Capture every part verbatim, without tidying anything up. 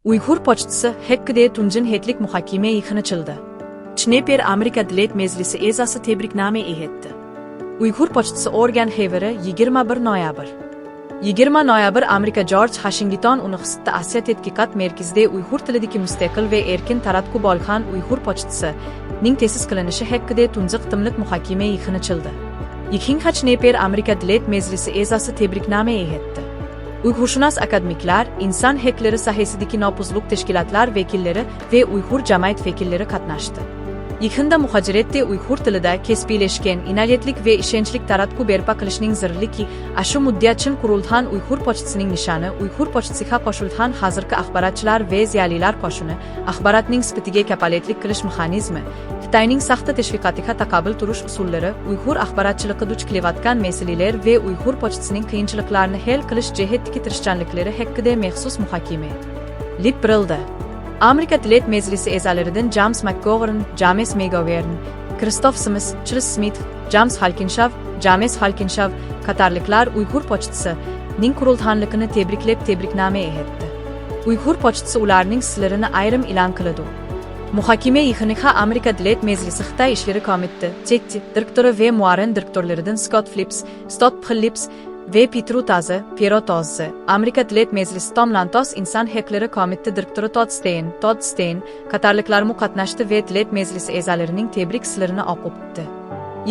ئۇيغۇر پوچتىسى ھەققىدە تۇنجى ھەپتىلىك مۇھاكىمە يىغىنى ئېچىلدى. چنېپر ئامېرىكا دۆلەت مەجلىسى ئەزاسى تەبرىكنامە ئېيتتى. ئۇيغۇر پوچتىسى ئورگان خەۋىرى يىگىرمە بىر نويابىر. يىگىرمە نويابىر ئامېرىكا جورج ۋاشىنگتون ئۇنىۋېرسىتېتى ئاسىيا تەتقىقات مەركىزىدە ئۇيغۇر تىلىدىكى مۇستەقىل ۋە ئەركىن تاراتقۇ بولغان ئۇيغۇر پوچتىسى نىڭ تەسىس قىلىنىشى ھەققىدە تۇنجى قېتىملىق مۇھاكىمە يىغىنى ئېچىلدى. يىغىنغا چنېپر ئامېرىكا دۆلەت مەجلىسى ئەزاسى تەبرىكنامە ئېيتتى. ئۇيغۇرشۇناس ئاكادېمىكلار، ئىنسان ھەقلىرى ساھەسىدىكى نوپۇزلۇق تەشكىلاتلار ۋەكىللىرى ۋە ئۇيغۇر جەمئىيەت ۋەكىللىرى قاتناشتى. يىغىندا مۇھاجىرەتتە ئۇيغۇر تىلىدا كەسپىيلەشكەن، ئىناۋەتلىك ۋە ئىشەنچلىك تاراتقۇ بەرپا قىلىشنىڭ زۆرۈرلۈكى، ئاشۇ مۇددىئا چىن قۇرۇلغان ئۇيغۇر پوچتىسىنىڭ نىشانى، ئۇيغۇر پوچتىسىغا قوشۇلغان ھازىرقى ئاخباراتچىلار ۋە زىيالىيلار قوشۇنى، ئاخباراتنىڭ سۈپىتىگە كاپالەتلىك قىلىش مېخانىزمى، خىتاينىڭ ساختا تەشۋىقاتىغا تاقابىل تۇرۇش ئۇسۇللىرى، ئۇيغۇر ئاخباراتچىلىقى دۇچ كېلىۋاتقان مەسىلىلەر ۋە ئۇيغۇر پوچتىسىنىڭ قىيىنچىلىقلارنى ھەل قىلىش جەھەتتىكى تىرىشچانلىقلىرى ھەققىدە مەخسۇس مۇھاكىمە ئېلىپ بېرىلدى. ئامېرىكا دۆلەت مەجلىسى ئەزالىرىدىن جېمس ماكگوۋېرن، جېمس ماكگوۋېرن، كرىستوف سمىس، چارلز سمىت، جېمس فالكېنشاف، جېمس فالكېنشاف قاتارلىقلار ئۇيغۇر پوچتىسىنىڭ قۇرۇلغانلىقىنى تەبرىكلەپ تەبرىكنامە ئېيتتى. ئۇيغۇر پوچتىسى ئۇلارنىڭ ئىسىملىرىنى ئايرىم ئېلان قىلىدۇ. مۇھاكىمە يىغىنىغا ئامېرىكا دۆلەت مەجلىسى خىتاي ئىشلىرى كومىتېتى، چېتچى، دىرېكتورى ۋە مۇئاۋىن دىرېكتورلىرىدىن سكوت فىلىپس، ستوت فىلىپس ۋە پېترو تازى، پېرو تازى، ئامېرىكا دۆلەت مەجلىسى توم لانتوس ئىنسان ھەقلىرى كومىتېتى دىرېكتورى تود ستېين، تود ستېين قاتارلىقلارمۇ قاتناشتى ۋە دۆلەت مەجلىسى ئەزالىرىنىڭ تەبرىك ئىسىملىرىنى ئوقۇپ ئۆتتى.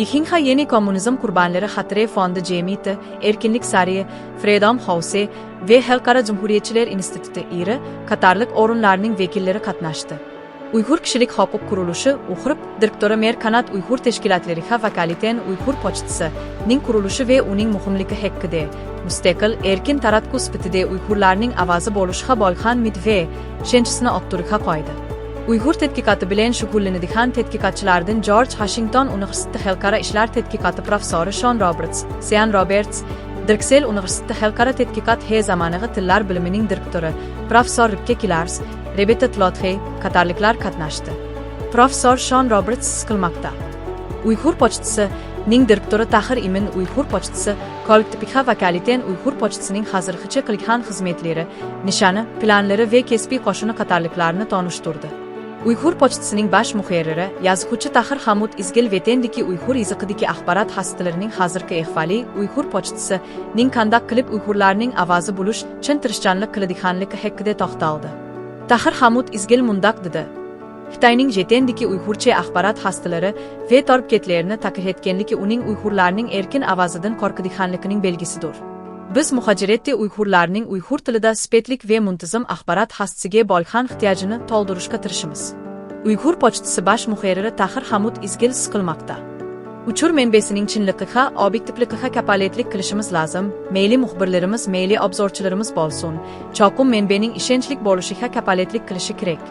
يىغىنغا يەنە كوممۇنىزم قۇربانلىرى خاتىرە فوندى جەمئىيىتى، ئەركىنلىك سارىيى، فرىدوم ھاۋسى ۋە خەلقئارا جۇمھۇرىيەتچىلەر ئىنستىتۇتى ئېرى قاتارلىق ئورۇنلارنىڭ ۋەكىللىرى قاتناشتى. ئۇيغۇر كىشىلىك ھوقۇق قۇرۇلۇشى، ئۇخرپ، دىرېكتورى مېر قانات ئۇيغۇر تەشكىلاتلىرىغا ۋاكالىتەن ئۇيغۇر پوچتىسىنىڭ قۇرۇلۇشى ۋە ئۇنىڭ مۇھىملىقى ھەققىدە، مۇستەقىل، ئەركىن تاراتقۇ سۈپىتىدە ئۇيغۇرلارنىڭ ئاۋازى بولۇشىغا بولغان ئۈمىد ۋە ئىشەنچىسىنى ئوتتۇرىغا قويدى. ئۇيغۇر تەتقىقاتى بىلەن شۇغۇللىنىدىغان تەتقىقاتچىلاردىن جورج ۋاشىنگتون ئۇنىۋېرسىتېتى خەلقئارا ئىشلار تەتقىقاتى پروفېسسورى شون روبېرتس، سىيان روبېرتس، دىرېكسېل ئۇنىۋېرسىتېتى خەلقئارا تەتقىقات ھە زامانىغا تىللار بىلىمىنىڭ دىرېكتورى، پروفېسسور رېبېككا كىلارس، رېبېتا تلوتخې قاتارلىقلار قاتناشتى. پروفېسسور شون روبېرتس ھېس قىلماقتا. ئۇيغۇر پوچتىسىنىڭ دىرېكتورى تاخىر ئىمىن ئۇيغۇر پوچتىسى كوللېكتىپىغا ۋاكالىتەن ئۇيغۇر پوچتىسىنىڭ ھازىرغىچە قىلغان خىزمەتلىرى، نىشانى، پىلانلىرى ۋە كەسپىي قوشۇنى قاتارلىقلارنى تونۇشتۇردى. ئۇيغۇر پوچتىسىنىڭ باش مۇھەررىرى، يازغۇچى تاخىر خامۇت ئىزگىل ۋەتەندىكى ئۇيغۇر يېزىقىدىكى ئاخبارات ھاسىتىلىرىنىڭ ھازىرقى ئەھۋالى، ئۇيغۇر پوچتىسىنىڭ قانداق قىلىپ ئۇيغۇرلارنىڭ ئاۋازى بولۇش چىن تىرىشچانلىق قىلىدىغانلىقى ھەققىدە توختالدى. تاخىر خامۇت ئىزگىل مۇنداق دېدى: خىتاينىڭ ۋەتەندىكى ئۇيغۇرچە ئاخبارات ھاسىتىلىرى ۋە تور بېكەتلىرىنى تاقىۋەتكەنلىكى ئۇنىڭ ئۇيغۇرلارنىڭ ئەركىن ئاۋازىدىن قورقىدىغانلىقىنىڭ بەلگىسىدۇر. بىز مۇھاجىرەتتە ئۇيغۇرلارنىڭ ئۇيغۇر تىلىدا سۈپەتلىك ۋە مۇنتىزىم ئاخبارات ھاسىتىسىگە بولغان ئېھتىياجىنى تولدۇرۇشقا تىرىشىمىز. ئۇيغۇر پوچتىسى باش مۇھەررىرى تاخىر خامۇت ئىزگىل ھېس قىلماقتا. ئۇچۇر مەنبەسىنىڭ چىنلىقىغا، ئوبيېكتىپلىقىغا كاپالەتلىك قىلىشىمىز لازىم، مەيلى مۇخبىرلىرىمىز، مەيلى ئوبزورچىلىرىمىز بولسۇن، چوقۇم مەنبەنىڭ ئىشەنچلىك بولۇشىغا كاپالەتلىك قىلىشى كېرەك.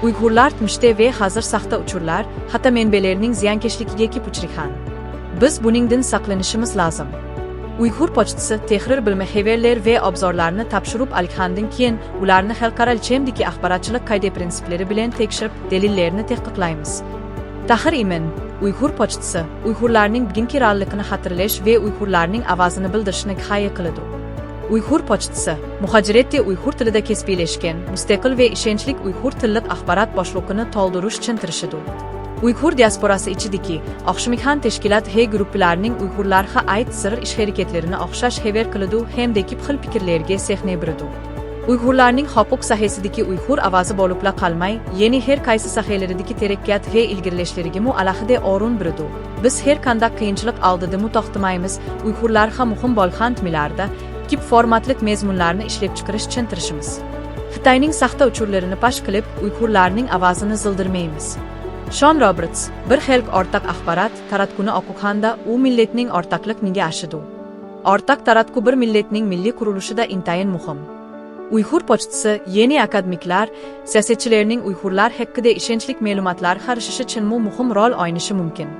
ئۇيغۇرلار تۇنجى ۋە ھازىر ساختا ئۇچۇرلار، خاتا مەنبەلەرنىڭ زىيانكەشلىكىگە كۆپ ئۇچرىغان. بىز بۇنىڭدىن ساقلىنىشىمىز لازىم. ئۇيغۇر پوچتىسى تەھرىر بىلىمى خەۋەرلەر ۋە ئوبزورلارنى تاپشۇرۇپ ئالغاندىن كېيىن، ئۇلارنى خەلقئارا ئۆلچەمدىكى ئاخباراتچىلىق قائىدە پىرىنسىپلىرى بىلەن تەكشۈرۈپ، دەلىللەرنى تەتقىقلايمىز. تاخىر ئىمىن، ئۇيغۇر پوچتىسى، ئۇيغۇرلارنىڭ بۈگۈنكى رېئاللىقىنى خاتىرىلەش ۋە ئۇيغۇرلارنىڭ ئاۋازىنى بىلدۈرۈشنى غايە قىلىدۇ. ئۇيغۇر پوچتىسى، مۇھاجىرەتتە ئۇيغۇر تىلىدا كەسپىيلەشكەن، مۇستەقىل ۋە ئىشەنچلىك ئۇيغۇر تىللىق ئاخبارات بوشلۇقىنى تولدۇرۇش ئۈچۈن تىرىشىدۇ. ئۇيغۇر دىياسپوراسى ئىچىدىكى ئوخشىمىغان تەشكىلات ھە گۇرۇپپىلارنىڭ ئۇيغۇرلارغا ئائىت زىرر ئىش ھەرىكەتلىرىنى ئوخشاش خەۋەر قىلىدۇ ھەمدە كۆپ خىل پىكىرلەرگە سەھنە بېرىدۇ. ئۇيغۇرلارنىڭ ھوقۇق ساھەسىدىكى ئۇيغۇر ئاۋازى بولۇپلا قالماي، يەنە ھەر قايسى ساھەلىرىدىكى تەرەققىيات ۋە ئىلگىرىلەشلىرىگىمۇ ئالاھىدە ئورۇن بېرىدۇ. بىز ھەر قانداق قىيىنچىلىق ئالدىدىمۇ توختىمايمىز، ئۇيغۇرلارغا مۇھىم بولغان تېمىلاردا كۆپ فورماتلىق مەزمۇنلارنى ئىشلەپچىقىرىش ئۈچۈن تىرىشىمىز. خىتاينىڭ ساختا ئۇچۇرلىرىنى پاش قىلىپ، ئۇيغۇرلارنىڭ ئاۋازىنى زىلدىرمايمىز. شون روبېرتس، بىر خەلق ئورتاق ئاخبارات تاراتقۇنى ئوقۇغاندا، ئۇ مىللەتنىڭ ئورتاقلىق نېگە ئاشىدۇ؟ ئورتاق تاراتقۇ بىر مىللەتنىڭ مىللىي قۇرۇلۇشىدا ئىنتايىن مۇھىم. ئۇيغۇر پوچتىسى، يەنى ئاكادېمىكلار، سىياسەتچىلەرنىڭ ئۇيغۇرلار ھەققىدە ئىشەنچلىك مەلۇماتلارغا ئېرىشىشى ئۈچۈنمۇ مۇھىم رول ئوينىشى مۇمكىن.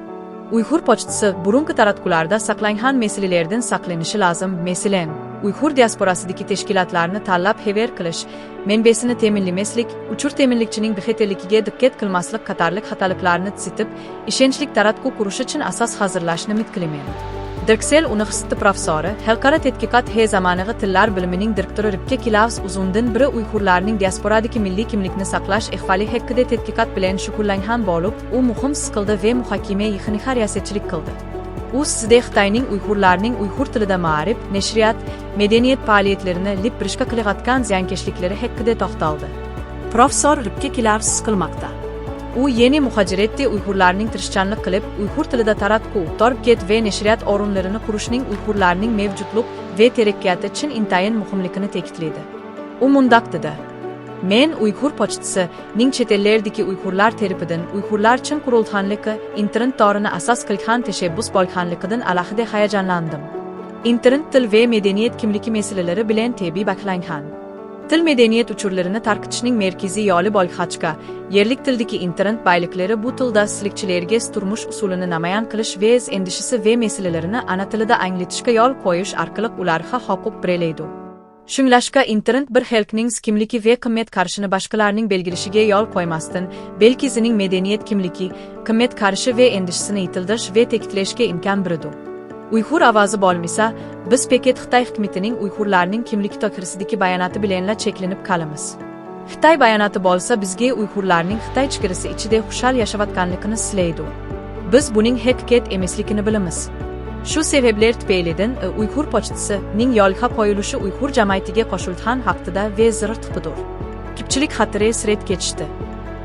ئۇيغۇر پوچتىسى بۇرۇنقى تاراتقۇلاردا ساقلانغان مەسىلىلەردىن ساقلىنىشى لازىم، مەسىلەن، ئۇيغۇر دىياسپوراسىدىكى تەشكىلاتلارنى تاللاپ خەۋەر قىلىش، مەنبەسىنى تەمىنلىمەسلىك، ئۇچۇر تەمىنلىكچىنىڭ بىخەتەرلىكىگە دىققەت قىلماسلىق قاتارلىق خاتالىقلارنى تۈزىتىپ، ئىشەنچلىك تاراتقۇ قۇرۇش ئۈچۈن ئاساس ھازىرلاشنى ئۈمىد قىلىمەن. Drexel ئۇنىۋېرسىتېتى پروفېسسورى، خەلقئارا تەتقىقات ھە زامانىغا تىللار بىلىمىنىڭ دىرېكتورى رىپكە كىلاۋس ئۇزۇندىن بېرى ئۇيغۇرلارنىڭ دىئاسپورادىكى مىللىي كىملىكنى ساقلاش ئەھۋالى ھەققىدە تەتقىقات بىلەن شۇغۇللانغان بولۇپ، ئۇ مۇقىم سىقىلدى ۋە مۇھاكىمە يىغىنىغا رىياسەتچىلىك قىلدى. ئۇ سىزدە خىتاينىڭ ئۇيغۇرلارنىڭ ئۇيغۇر تىلىدا مائارىپ، نەشرىيات، مەدەنىيەت پائالىيەتلىرىنى ئېلىپ بېرىشقا قىلىۋاتقان زىيانكەشلىكلىرى ھەققىدە توختالدى. پروفېسسور رىپكە كىلاۋس سىقىلماقتا. ئۇ يەنە مۇھاجىرەتتە ئۇيغۇرلارنىڭ تىرىشچانلىق قىلىپ، ئۇيغۇر تىلىدا تاراتقۇ، تور بېكەت ۋە نەشرىيات ئورۇنلىرىنى قۇرۇشنىڭ ئۇيغۇرلارنىڭ مەۋجۇتلۇق ۋە تەرەققىياتى ئۈچۈن ئىنتايىن مۇھىملىقىنى تەكىتلىدى. ئۇ مۇنداق دېدى: مەن ئۇيغۇر پوچتىسىنىڭ چەت ئەللەردىكى ئۇيغۇرلار تەرىپىدىن ئۇيغۇرلار ئۈچۈن قۇرۇلغانلىقى، ئىنتېرنېت تورىنى ئاساس قىلغان تەشەببۇس بولغانلىقىدىن ئالاھىدە ھاياجانلاندىم. ئىنتېرنېت تىل ۋە مەدەنىيەت كىملىكى مەسىلىلىرى بىلەن تەبىئىي باغلانغان. تىل مەدەنىيەت ئۇچۇرلىرىنى تارقىتىشنىڭ مەركىزىي يولى بولغاچقا، يەرلىك تىلدىكى ئىنتېرنېت بايلىقلىرى بۇ تىلدا ئىشلىگۈچىلەرگە تۇرمۇش ئۇسۇلىنى نامايان قىلىش ۋە ئەندىشىسى ۋە مەسىلىلىرىنى ئانا تىلىدا ئاڭلىتىشقا يول قويۇش ئارقىلىق ئۇلارغا ھوقۇق بېرەلەيدۇ. شۇڭلاشقا ئىنتېرنېت بىر خەلقنىڭ كىملىكى ۋە قىممەت قارىشىنى باشقىلارنىڭ بەلگىلىشىگە يول قويماستىن، بەلكى ئۆزىنىڭ مەدەنىيەت كىملىكى، قىممەت قارىشى ۋە ئەندىشىسىنى يېتىلدۈرۈش ۋە تەكىتلەشكە ئىمكان بېرىدۇ. ئۇيغۇر ئاۋازى بولمىسا، بىز پەقەت خىتاي ھۆكۈمىتىنىڭ ئۇيغۇرلارنىڭ كىملىكى توغرىسىدىكى باياناتى بىلەنلا چەكلىنىپ قالىمىز. خىتاي باياناتى بولسا بىزگە ئۇيغۇرلارنىڭ خىتاي چېگرىسى ئىچىدە خۇشال ياشاۋاتقانلىقىنى سۆزلەيدۇ. بىز بۇنىڭ ھەقىقەت ئەمەسلىكىنى بىلىمىز. شۇ سەۋەبلەر تۈپەيلىدىن ئۇيغۇر پوچتىسىنىڭ يولغا قويۇلۇشى ئۇيغۇر جەمئىيىتىگە قوشۇلغان ھەقتىدە ۋە زىرىقتىقىدۇر. كۆپچىلىك خاتىرە سۈرەتكە چۈشتى.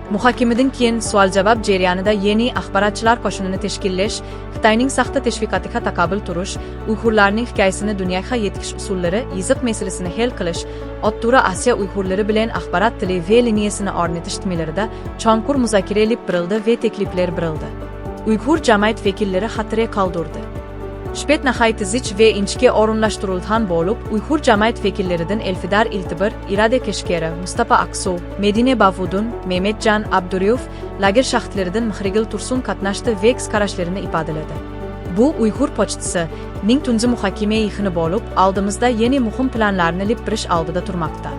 مۇھاكىمىدىن كېيىن سوئال-جاۋاب جەريانىدا يەنى ئاخباراتچىلار قوشۇنىنى تەشكىللەش، خىتاينىڭ ساختا تەشۋىقاتىغا تاقابىل تۇرۇش، ئۇيغۇرلارنىڭ ھېكايىسىنى دۇنياغا يەتكۈزۈش ئۇسۇللىرى، يېزىق مەسىلىسىنى ھەل قىلىش، ئوتتۇرا ئاسىيا ئۇيغۇرلىرى بىلەن ئاخبارات تىلى ۋە لىنىيەسىنى ئورنىتىش تېمىلىرىدا چوڭقۇر مۇزاكىرە ئېلىپ بېرىلدى ۋە تەكلىپلەر بېرىلدى. ئۇيغۇر جەمئىيەت ۋەكىللىرى خاتىرە قالدۇردى. سۆھبەت ناھايىتى زىچ ۋە ئىنچىكە ئورۇنلاشتۇرۇلغان بولۇپ، ئۇيغۇر جەمئىيەت ۋەكىللىرىدىن ئەلفىدار ئىلتىبىر، ئىرادە كەشكەرى، مۇستاپا ئاقسۇ، مەدىنە باۋۇدۇن، مەمەتجان ئابدۇرېئۇف، لاگېر شاھىتلىرىدىن مىخرىگۈل تۇرسۇن قاتناشتى ۋە ھېس قاراشلىرىنى ئىپادىلىدى. بۇ ئۇيغۇر پوچتىسىنىڭ تۇنجى مۇھاكىمە يىغىنى بولۇپ، ئالدىمىزدا يەنە مۇھىم پىلانلارنى ئېلىپ بېرىش ئالدىدا تۇرماقتا.